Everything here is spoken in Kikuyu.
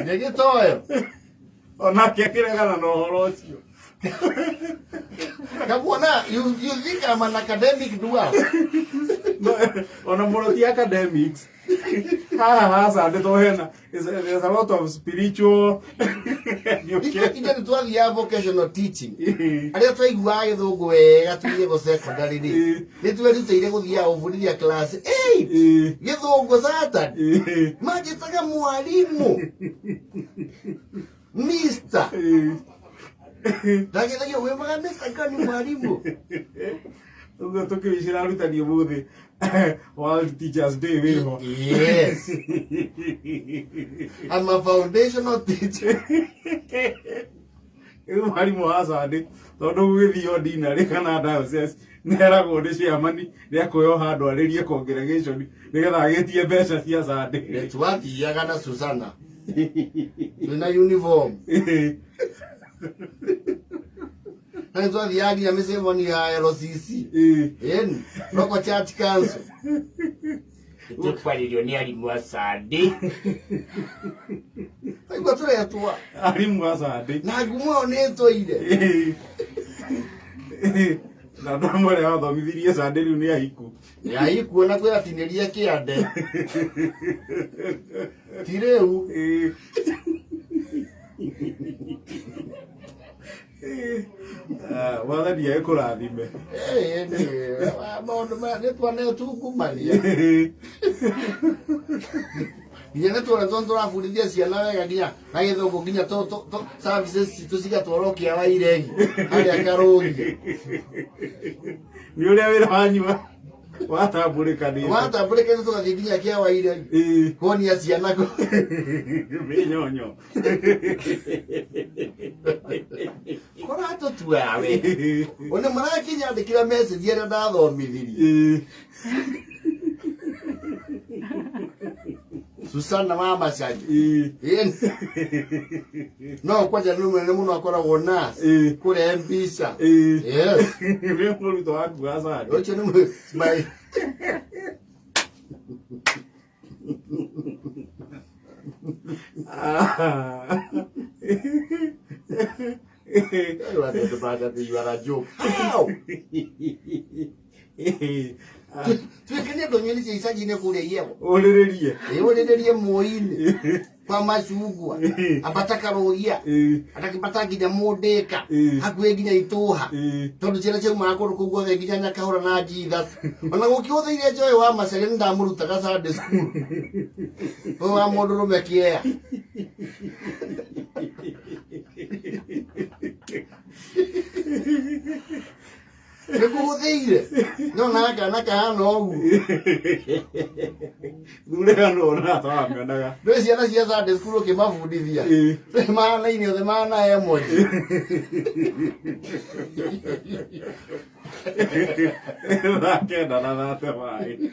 Nĩ gĩtoyo. Onake akĩregana na ũhoro ũcio. Kakuona, you think I'm an academic dwarf? No, ona mũno ti academics haha hacandĩtwo hena there's a lot of spiritual. Ithuĩ nĩ twathiaga vocational teaching. Arĩa twaiguaga gĩthũngũ wega tuiye secondary rĩ, nĩ twerutĩire gũthiaga gũbundithia class 8 gĩthũngũ Saturday. Manjĩtaga mwarimũ Mister. Ndagĩthagio wĩmaga Mr. Gani mwarimũ. Ũguo tũkĩwicĩra arutani ũmũthĩ World Teachers Day wĩho. Yes. I'm a foundational teacher. Rĩu mwarimũ wa Sunday tondũ gũgĩthio dinarĩ kana diocese nĩeragwo nĩ chairman nĩakuoywo handũ arĩrie congregation nĩgetha agĩtie mbeca cia Sunday. Nĩ twathiaga na Susana twĩna uniform na nĩ twathiaga nginya mĩcemanio ya LCC, ĩni Local Church Council, tũkwarĩrio nĩ arimũ a Sunday. Aigua tũretwa arimũ a Sunday na ngumo ĩyo nĩ ĩtũire. Na andũ amwe arĩa wathomithirie Sunday rĩu nĩ ahiku. Yaikuo na kwĩratinĩria kĩande ti rĩu. Ah, Mwathani agĩkũrathime. Ĩĩ, maũndũ maya nĩ twanetungumania nginya nĩ tuona tondũ tũrabundithia ciana wega nginya na gĩthũngũ nginya services citũ cigatwarwo kĩa wa iregi harĩa karũgi. Nĩ ũrĩa wĩra wanyu watambũrĩkanĩte. Watambũrĩkĩte tũgathiĩ nginya kĩa wa iregi kuonia ciana mĩnyonyo. Kũratũtua we one marakinyandĩkĩra message arĩa ndathomithirie. Susana wa Macari. Ĩĩ. No kwanja nĩ mũnene mũno akoragwo nurse kũrĩa mbica. Yes. Nĩ mũrutwo waku wa Sunday. Ũcio nĩ my You are the brother, you are a joke. How? Tuĩke nĩ andũ nyoni cia icagi-inĩ kũrĩa Iegwa. Ũrĩrĩrie. Ĩ, ũrĩrĩrie moi-inĩ kwa macungwa, ambata karũgia, atakĩmbata nginya mũndĩka, hakuhĩ nginya itũha, tondũ ciana ciaumaga kũndũ kũu guothe nginya Nyakahũra na Njithatũ. Ona gũkĩhũthĩire njoĩ wa Macaria nĩ ndamũrutaga Sunday school. Ũyũ wa mũndũrũme kĩea. Nĩ kũhũthĩire no na kana kahana ũguo. Thure kana ona twamĩonaga. Ndũĩ ciana cia Sunday school ũkĩmabundithia mahanaine othe mahana emoji. 9 na 35.